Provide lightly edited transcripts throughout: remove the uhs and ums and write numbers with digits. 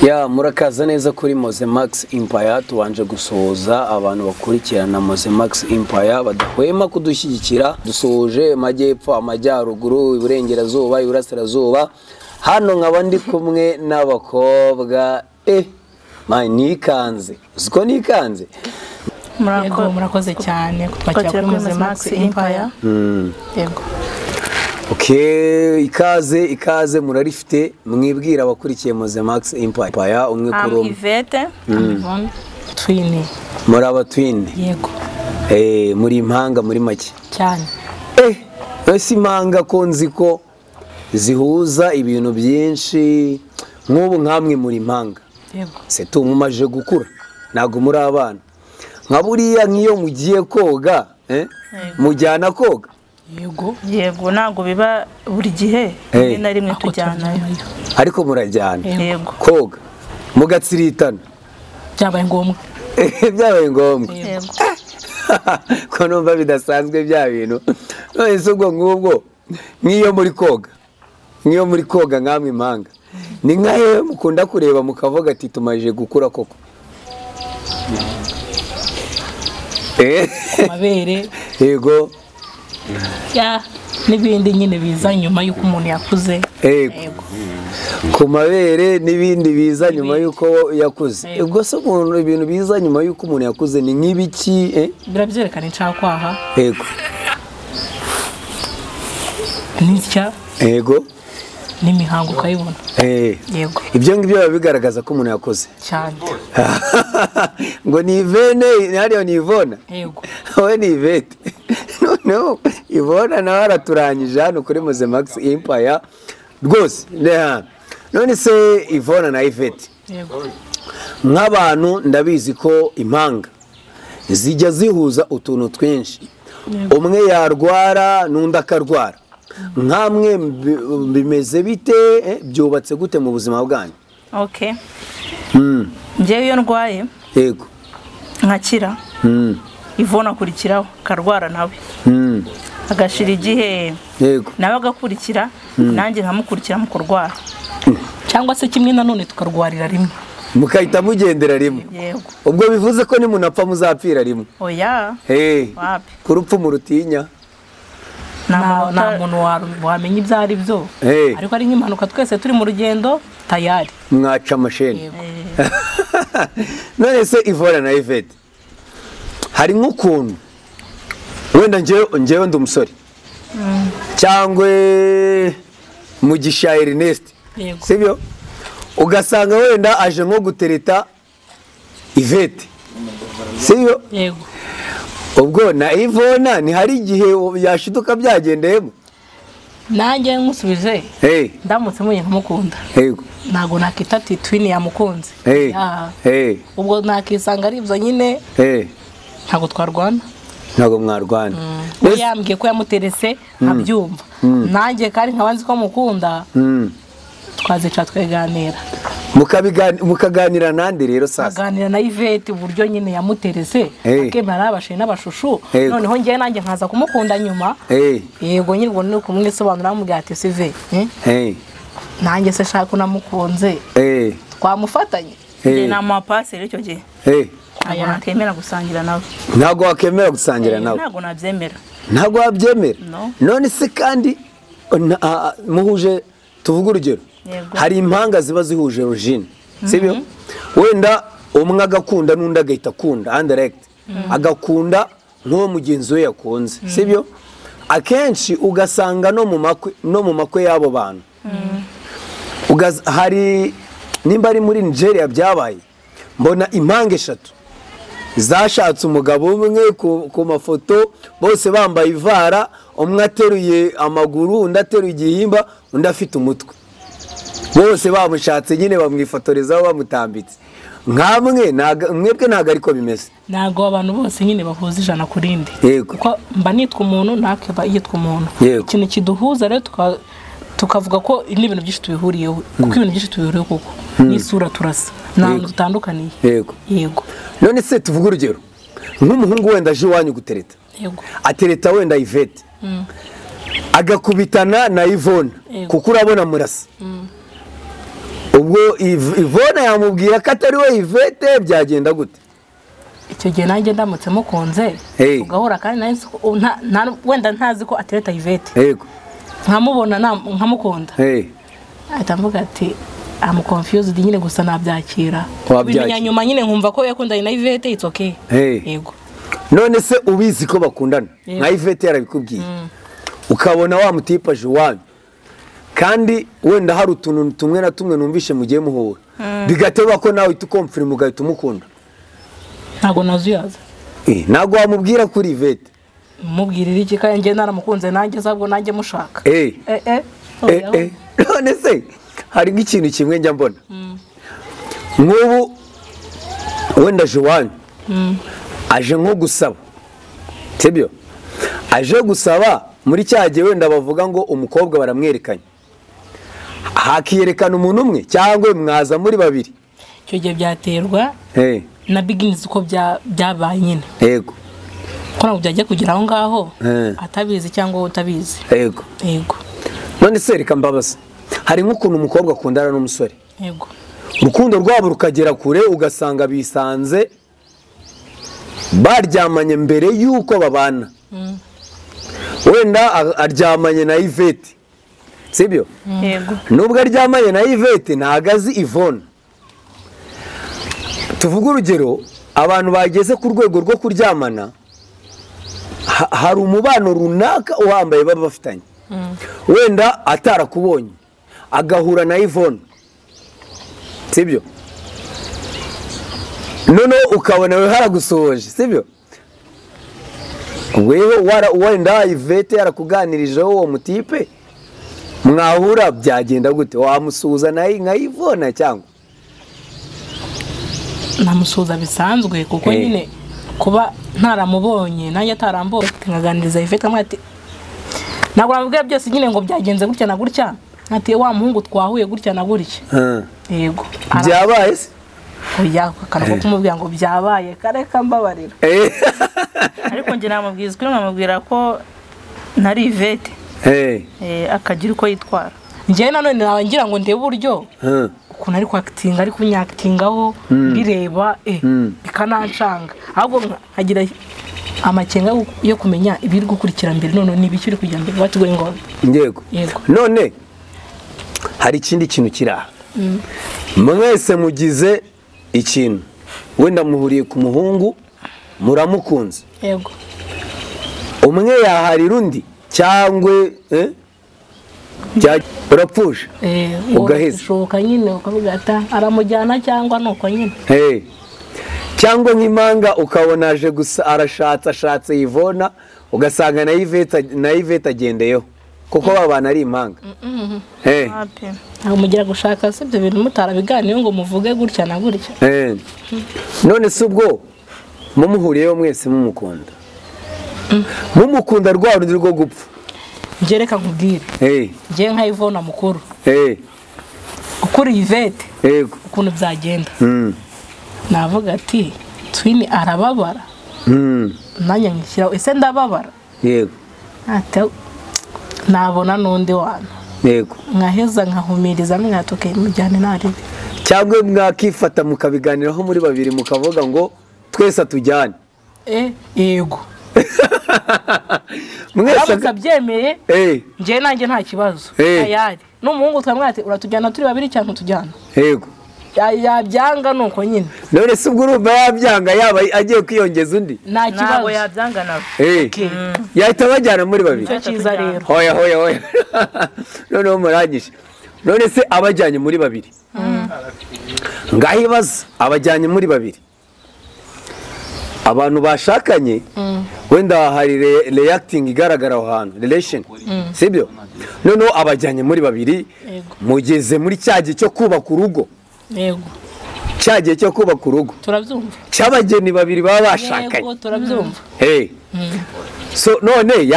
Ya murakaza neza kuri Moze Max Empire. Tubanje gusohoza abantu bakurikirana Moze Max Empire badahwema kudushyigikira. Dusoje amajyepfo, amajyaruguru, iburengerazuba, iburasirazuba. Hano nkaba ndi kumwe n'abakobwa nikanze. Uziko nikanze? Yego, murakoze cyane kutwakira kuri Moze Max Empire. Yego. Okay, ikaze ikaze murarifite mwibwira abakurikiye Moze Max Empire umwe kuri umwe. Yvette, Yvonne, twin. Muri aba twin. Yego. Muri impanga muri make. Cyane. Ese impanga ko nzi ko zihuza ibintu byinshi nk'ubu nkamwe muri impanga. Yego. Se tumumaje gukura ntago muri abana. Nka buriya nkiyo mugiye koga, mujyana koga. Yego. Yego, ntago biba buri gihe rimwe na rimwe tujyanayo. Ariko murajyana. Yego. Koga mugatsiritana. Byabaye ngombwa. Byabaye ngombwa. Yego. Ko numva bidasanzwe bya bintu. None se ubwo ngubwo nkiyo muri koga. Nkiyo muri koga nkamwe impanga. Ni nkahe mukunda kureba mukavuga ati tumaje gukura koko. Mabere. Yego. Ya nibindi nyine biza nyuma yuko umuntu yakuze. Yego. Ku mabere nibindi biza nyuma yuko yakuze. Ubwo se umuntu ibintu biza nyuma yuko umuntu yakuze ni nk'ibiki? Birabyerekana incakwaha. Yego. Nitya. Yego. N'imihango ukayibona. Yego. Ibyo ngibyo biba bigaragaza ko umuntu yakoze. Cyane. Ngo ni Ivene, hariyo ni Ivona. Yego. Wowe ni Ivete. Noneho Ivona nawe araturangije hano kuri Moze Max Empire rwose. None se Ivona na Ivete. Yego. Nk'abantu ndabizi ko impanga zijya zihuza utuntu twinshi. Umwe yarwara n'undi akarwara. Nkamwe bimeze bite, byubatse gute mu buzima bwanyu? Okay. Njyewe iyo ndwaye, yego, nkakira, Ivona akurikiraho akarwara nawe, agashira igihe, yego, nawe agakurikira, nanjye nkamukurikira mu kurwara, cyangwa se kimwe nanone tukarwarira rimwe, mukahita mugendera rimwe. Yego. Ubwo bivuze ko nimunapfa muzapfira rimwe? Oya. Wapi? Kurupfu murutinya. Nta muntu wamenya ibyo ari byo, ariko ari nk'impanuka twese turi mu rugendo tayari mwaca amasheni. None se Ivona na Ivete, hari nk'ukuntu wenda njyewe ndi umusore cyangwa Mugisha Ernest, sibyo? Ugasanga wenda aje nko gutereta Ivete, sibyo? Yego. Ubwo na Ivona ni hari igihe yashiduka byagendeyemo. Nanjye nkusubije, ndamutse muye nkamukunda. Yego. Ntago nakita ati twin yamukunze. Ubwo nakisanga ari ibyo nyine. Ntago twarwana. Ntago mwarwana. We yambwiye ko yamuterese nkabyumva. Nanjye kandi nkabanzi ko mukunda. Twazica tweganira. Mukaganira nande rero sasa? Mukaganira na Ivete uburyo nyine yamuterese akemera abashe n'abashushu, noneho ngiye nanjye nkaza kumukunda nyuma. Yego nyine ubwo ni kumwisobanura amubwira ati sive. Nanjye se shaka namukunze. Twamufatanye. Njye namuha passe rero icyo gihe. Ntabwo nakemera gusangira nawe. Ntabwo wakemera gusangira nawe? Ntabwo nabyemera. Ntabwo wabyemera? None se kandi muhuje, tuvuge urugero, hari impanga ziba zihuje origine, sibyo? Wenda umwe agakunda n'undi agahita akunda indirect, agakunda nk'uwo mugenzi we yakunze, sibyo? Akenshi ugasanga no mu makwe y'abo bantu, hari nimba ari muri Nigeria byabaye, mbona impanga eshatu zashatse umugabo umwe ku mafoto, bose bambaye ivara, umwe ateruye amaguru, undi ateruye igihimba, undi afite umutwe. Bose bamushatse nyine bamwifotorezaho bamutambitse. Nkamwe mwebwe ntago ariko bimeze. Ntago abantu bose nyine bahuza ijana kuri indi. Kuko mba nitwa umuntu nakeba yitwa umuntu. Ikintu kiduhuza rero tukavuga ko n'ibintu byinshi tubihuriyeho, kuko ibintu byinshi tubihuriyeho kuko n'isura turasa, nta dutandukaniye. Yego. Yego. None se tuvuge urugero nk'umuhungu wenda aje iwanyu gutereta. Yego. Atereta wenda Ivete. Agakubitana na Ivona kuko urabona murasa. Ubwo Yvonne yamubwira ko atari we Yvette, byagenda gute? Icyo gihe nanjye ndamutse mukunze ugahora kandi wenda ntazi ko atereta Yvette. Yego. Nkamubona nkamukunda. Ahita mvuga ati I'm confused nyine gusa nabyakira. Bimenya nyuma nyine nkumva ko yakundanye na Yvette, it's okay. Yego. None se ubizi ko bakundana? Nka Yvette yarabikubwiye. Ukabona wa mutipa Joan. Kandi wenda hari utuntu tumwe na tumwe numvishe mugiye muhura. Bigateba ko nawe itukomfirima ugahita umukunda. Ntago nazuyaza. Ntago wamubwira kuri Yvette. Mubwirira iki kandi nge naramukunze nanjye zabwo nanjye mushaka. None se hari nk'ikintu kimwe njya mbona. Nk'ubu wenda Joan aje nko gusaba. Sibyo? Aje gusaba muri cyagiye wenda bavuga ngo umukobwa baramwerekanye. Hakiyerekana umuntu umwe cyangwa mwaza muri babiri. Icyo gihe byaterwa na beginnings uko byabaye nyine. Yego. Ko ntabwo byajya kugira aho ngaho atabizi cyangwa utabizi. Yego. Yego. None se reka mbabaza. Hari nk'ukuntu umukobwa akundana n'umusore. Yego. Urukundo rwabo rukagera kure ugasanga bisanze baryamanye mbere yuko babana. Wenda aryamanye na Yvette. Sibyo? Yego. Nubwo aryamanye na Yvette ntagazi Yvonne. Tuvuga urugero abantu bageze ku rwego rwo kuryamana hari umubano runaka uhambaye baba bafitanye. Wenda atarakubonye agahura na Yvonne. Sibyo? None ukabona we haragusoje, sibyo? Wewe wenda Yvette yarakuganirijeho uwo mutipe mwahura byagenda gute? Wamusuhuza naye nka Yvonne cyangwa? Namusuhuza bisanzwe kuko nyine kuba ntaramubonye nanjye atarambonye nkaganiriza Yvette amwe ati ntabwo namubwira byose nyine ngo byagenze gutya na gutya, ati wa muhungu twahuye gutya na gutya. Yego. Byabaye se? Oya, akantu ko kumubwira ngo byabaye kareka mbabarira. Ariko nge namubwiza kuri namubwira ko nari Yvette. Akagira uko yitwara. Nge nanone naba ngira ngo ndebe uburyo ukuntu ari kwactinga ari kunyactingaho bireba bikanancanga. Ahubwo nkagira amakenga yo kumenya ibiri gukurikira mbere none ni ibiki uri kujya mbere what going on. Yego. None hari ikindi kintu kiraha. Mwese mugize ikintu wenda muhuriye ku muhungu muramukunze. Yego. Umwe yaharira undi cyangwa urapfuje ugaheza ushoka nyine ukavuga ata aramujyana cyangwa nuko nyine. Cyangwa nk'imanga ukabona aje gusa arashatse ashatse Yvonne ugasanga na Yvette agendeyeho kuko babana ari impanga. Ntabwo mugira gushaka se ibyo bintu mutarabiganiye ngo muvuge gutya na gutya. None se ubwo mumuhuriyeho mwese mumukunda. Mumukunda rwa rundi rwo gupfa. Nge reka nkubwire. Nge nka Yvonne mukuru. Ukuri Yvette. Yego. Ukuntu byagenda. Navuga ati twini arababara. Nanjye ngishyiraho ese ndababara. Yego. Ati nabona nundi wana. Yego. Nkaheza nkahumiriza mwatoke mujyane naribe. Cyangwa mwakifata mukabiganiraho muri babiri mukavuga ngo twese atujyane. Yego. Mwese abyemeye. Nge nanjye nta kibazo. Ayari. N'umuhungu twamwati uratujyana turi babiri cyangwa tujyana. Yego. Yabyanga nuko nyine. None se ubwo urumva yabyanga yaba agiye kwiyongeza undi? Nta kibazo. Ntabwo yabyanga nawe. Yahita bajyana muri babiri. Icyo cyiza rero. Hoya hoya hoya. Noneho murangije. None se abajyanye muri babiri. Ngaho ibaza abajyanye muri babiri. Abantu bashakanye wenda hari reacting igaragara aho hantu relation. Sibyo? Noneho abajyanye muri babiri mugeze muri cyagihe cyo kubaka urugo. Yego. Cyagiye cyo kubaka urugo. Turabyumva. Cyabageni babiri baba bashakanye. Yego turabyumva. So none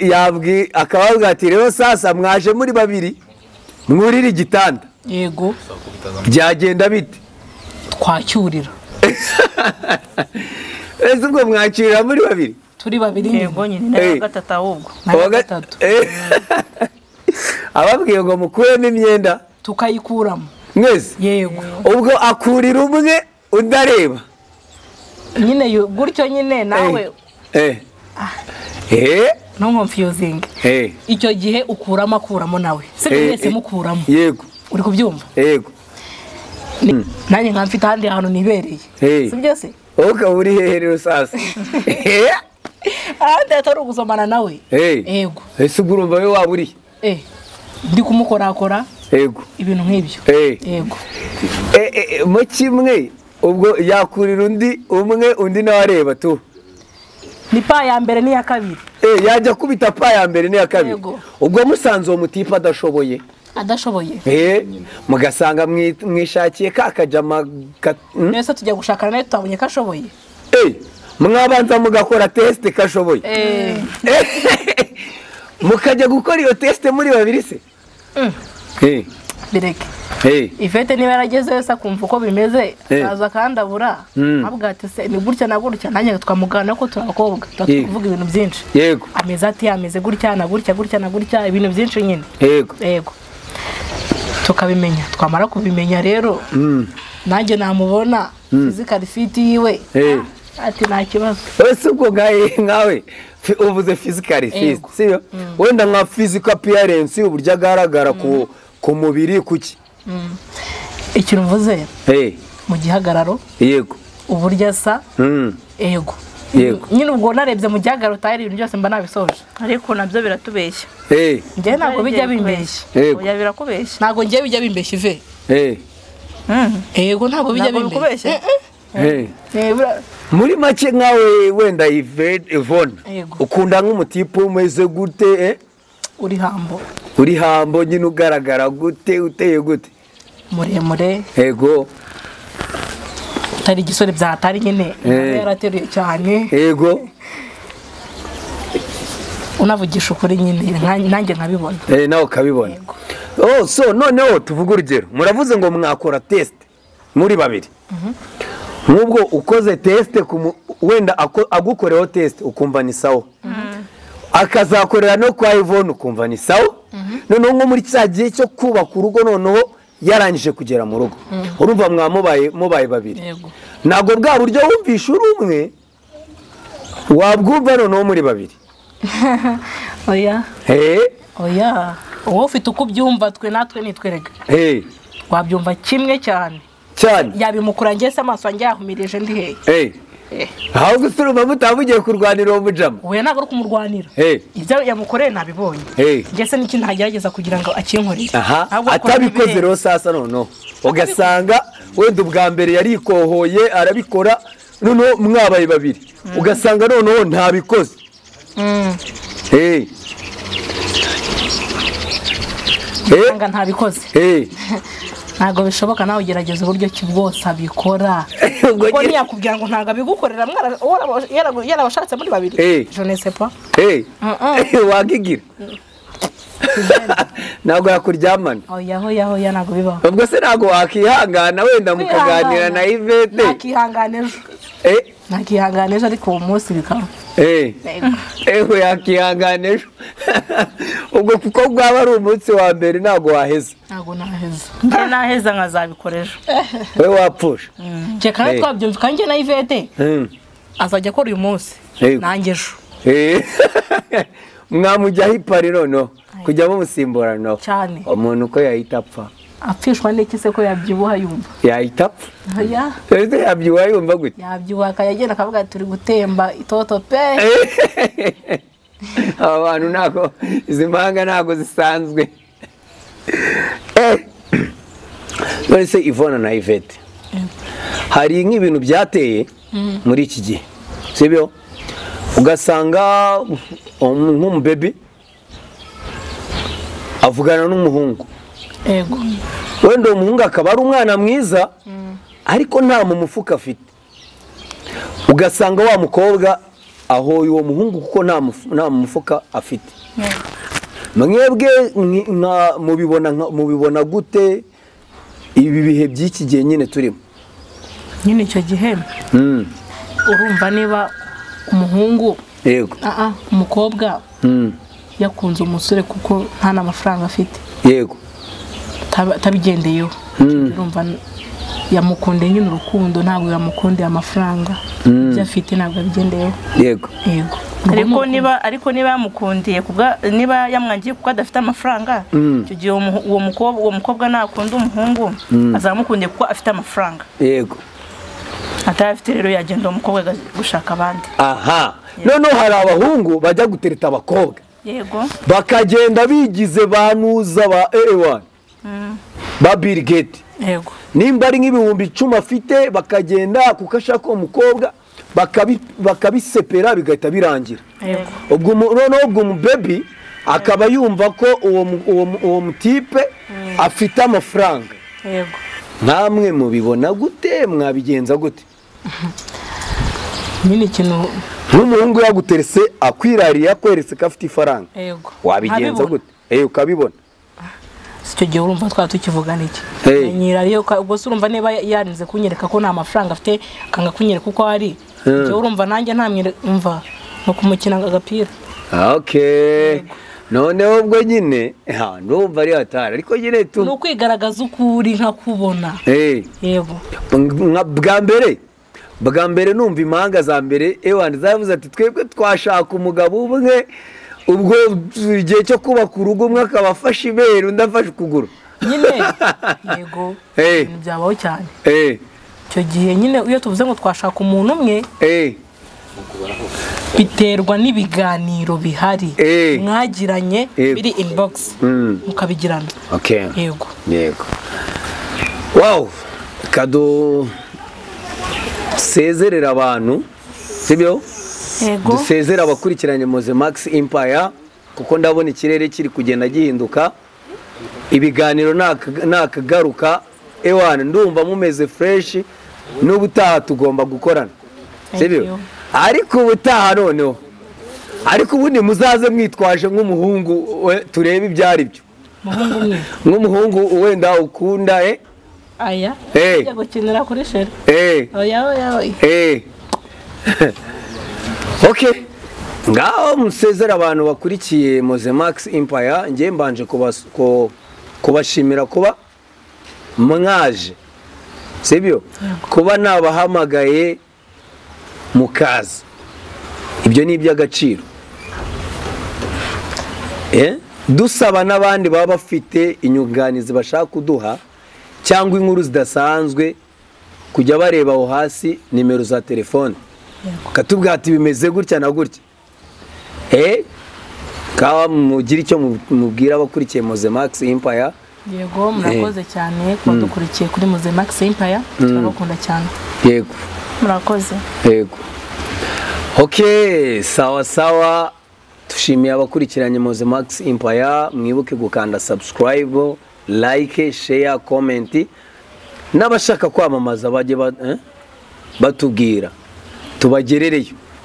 yabwi akabavuga ati rero sasa mwaje muri babiri mwurira igitanda. Yego. Byagenda bite? Twacyurira. Ese ubwo mwacyurira muri babiri? Turi babiri. Yego nyine na gatatu ahubwo. Na gatatu. Ababwiye ngo mukuremo imyenda tukayikuramo. Mwese? Yego. Ubwo akurira umwe undi areba. Nyine gutyo nyine nawe. No confusing. Icyo gihe ukuramo akuramo nawe. Se mwese mukuramo. Yego. Uri kubyumva? Yego. Nanjye nka mfite ahandi hantu nibereye. Sibyo se? Oka uri hehe rero sasa? Ahandi atari ugusomana nawe. Yego. Ese urumva we waba uri? Ndi kumukorakora. Yego. Ibintu nk'ibyo. Yego. Mu kimwe ubwo yakurira undi umwe undi nawe areba tu. Ni pa ya mbere ni ya kabiri. Yajya kubita pa ya mbere ni ya kabiri. Ubwo musanze uwo mutipe adashoboye. Adashoboye. Mugasanga mwishakiye ka kajama. Nese tujya gushakana nawe tutabonye kashoboye. Mwabanza mugakora test kashoboye. Mukajya gukora iyo test muri babiri se? Bireke. Ivete niba yaragezeyo se akumva uko bimeze aza akandabura avuga ati se ni gutya na gutya, nanjye twamugana ko turi abakobwa tuvuga ibintu byinshi. Yego. Ameze ati ameze gutya na gutya gutya na gutya, ibintu byinshi nyine. Yego. Yego. Tukabimenya, twamara kubimenya rero nanjye namubona physical fit yiwe ati nta kibazo. Ese ubwo nkawe uvuze physical fit sibyo? Wenda nka physical appearance uburyo agaragara ku mubiri kuki? Ikintu mvuze mu gihagararo. Yego. Uburyo asa. Yego. Yego. Nyine ubwo narebye mu gihagararo tayari ibintu byose mba nabisoje. Ariko nabyo biratubeshya. Njye ntabwo bijya bimbeshya. Oya birakubeshya. Ntabwo njye bijya bimbeshya ive. Yego ntabwo bijya bimbeshya. Muri make nkawe wenda Yvonne ukunda nk'umutipe umeze gute? Uri hambo. Uri hambo nyine ugaragara gute, uteye gute? Muremure. Yego. Utari igisore byatari nyine yarateruye cyane. Yego. Unavugisha ukuri nyine nanjye nkabibona. Nawe ukabibona. So noneho tuvuge urugero. Muravuze ngo mwakora test muri babiri. Nk'ubwo ukoze test wenda agukoreho test ukumva ni sawa. Akazakorera no kwa Yvonne ukumva ni sawa. Noneho nko muri cya gihe cyo kubaka urugo noneho yarangije kugera mu rugo. Urumva mwamubaye mubaye babiri. Ntabwo bwa buryo wumvisha uri umwe wabwumva noneho muri babiri. Oya. Oya. Wowe ufite uko ubyumva twe natwe nitwerega. Wabyumva kimwe cyane. Cyane. Yabimukura njye se amaso yanjye yahumirije ndi hehe. Ahubwo urumva mutabugiye kurwanira uwo mujama. Oya ntabwo ari kumurwanira. Ibyo yamukoreye nabibonye. Njye se niki ntagerageza kugira ngo akinkorere. Atabikoze rero sasa noneho ugasanga wenda ubwa mbere yarikohoye arabikora noneho mwabaye babiri ugasanga noneho ntabikoze. Usanga ntabikoze. Ntabwo bishoboka nawe ugerageza uburyo ki bwose abikora. Kuko ntiyakubwira ngo ntabwo abigukorera yarabashatse muri babiri. Je ne sais pas. Wagigira. Ntabwo yakuryamana. Oya oya oya ntabwo bibaho. Ubwo se ntabwo wakihangana wenda mukaganira na Yvette. Nakihangana ejo. Nakihangana ejo ariko uwo munsi bikaba. Eho yakihangana ejo. Ubwo kuko bwaba ari umunsi wa mbere ntabwo waheza. Ntabwo naheza. Njye naheza nkazabikora ejo. We wapfusha. Njye kandi twabyumva njye na Yvette. Azajya akora uyu munsi. Nanjye ejo. Mwamujyaho ipari noneho kujya mumusimbura noneho. Cyane. Umuntu uko yahita apfa. Apfishwa n'iki se ko yabyibuha yumva? Yahita apfa. Oya. Ese yabyibuha yumva gute? Yabyibuha akagenda akavuga turi gutemba itoto pe. Aba bantu ntabwo izi mpanga ntabwo zisanzwe. None se Yvonne na Yvette hari nk'ibintu byateye muri iki gihe sibyo? Ugasanga nk'umubebi avugana n'umuhungu. Yego. Wenda umuhungu akaba ari umwana mwiza ariko nta mu mufuka afite. Ugasanga wa mukobwa ahoye uwo muhungu kuko nta mufuka afite. Mwebwe mubibona gute ibi bihe by'iki gihe nyine turimo? Nyine icyo gihe urumva niba umuhungu yego umukobwa yakunze umusore kuko nta n'amafaranga afite. Yego. Tabigendeyeho. Urumva yamukunde nyine urukundo, ntabwo yamukundiye amafaranga. Ibyo afite ntabwo abigendeyeho. Yego. Yego. Ariko niba yamukundiye kubwa, niba yamwangiye kuko adafite amafaranga, icyo gihe uwo mukobwa nakunda umuhungu azamukundiye kuko afite amafaranga. Yego. Atafite rero yagenda umukobwa gushaka abandi. Aha. Noneho hari abahungu bajya gutereta abakobwa. Yego. Bakagenda bigize banuza ba A1. Ba Bill Gates. Yego. Nimba ari nk'ibihumbi 10 afite bakagenda kuko ashaka umukobwa bakabisepera bigahita birangira. Yego. Ubwo noneho ubwo mu baby akaba yumva ko uwo mutipe afite amafaranga. Yego. Namwe mubibona gute, mwabigenza gute? Nyine ikintu nk'umuhungu yaguterese akwirariye akweretse ko afite ifaranga. Yego. Wabigenza gute? Ukabibona. Icyo gihe urumva twaba tukivugana iki? Nyirariye ubwo se urumva niba yarinze kunyereka ko nta mafaranga afite akanga kunyereka uko ari. Icyo urumva nanjye ntamwere umva no kumukina agapira. Okay. Noneho ubwo nyine ndumva ari hatari, ariko nyine tu ni ukwigaragaza uko uri nkakubona. Yego. Bwa mbere numva impanga za mbere ewana zavuze ati twebwe twashaka umugabo umwe, ubwo igihe cyo kubaka urugo umwe akaba afashe ibere undi afashe ukuguru. Nyine yego ibintu byabaho cyane. Icyo gihe nyine iyo tuvuze ngo twashaka umuntu umwe, biterwa n'ibiganiro bihari mwagiranye biri inbox mukabigirana. Okay. Yego. Yego. Wow, kado sezerera abantu, sibyo? Yego. Dusezera abakurikiranye Mozemax Empire, kuko ndabona ikirere kiri kugenda gihinduka. Ibiganiro nakagaruka ewana ndumva mumeze fresh, n'ubutaha tugomba gukorana. Sibyo? Ariko ubutaha noneho, ariko ubundi muzaze mwitwaje nk'umuhungu turebe ibyari byo. Muhungu umwe. Nk'umuhungu wenda ukunda Aya. Ujya gukinira kuri shere. Oya oya oya. Okay. Ngaho musezera abantu bakurikiye Mozemax Empire, ngiye mbanje kubashimira kuba mwaje. Sibyo? Kuba nabahamagaye mukaza. Ibyo ni iby'agaciro. Dusaba n'abandi baba bafite inyunganizi bashaka kuduha cyangwa inkuru zidasanzwe kujya bareba aho hasi nimero za telefone. Katubwira ati bimeze gutya na gutya. Kawa mugira icyo mubwira abakurikiye Mozemax Empire. Yego, murakoze cyane kuba dukurikiye kuri Mozemax Empire, turabakunda cyane. Yego. Murakoze. Yego. Okay, sawa sawa. Tushimiye abakurikiranye Mozemax Empire, mwibuke gukanda subscribe, like, share, comment. N'abashaka kwamamaza bajye batubwira tubagerereyo.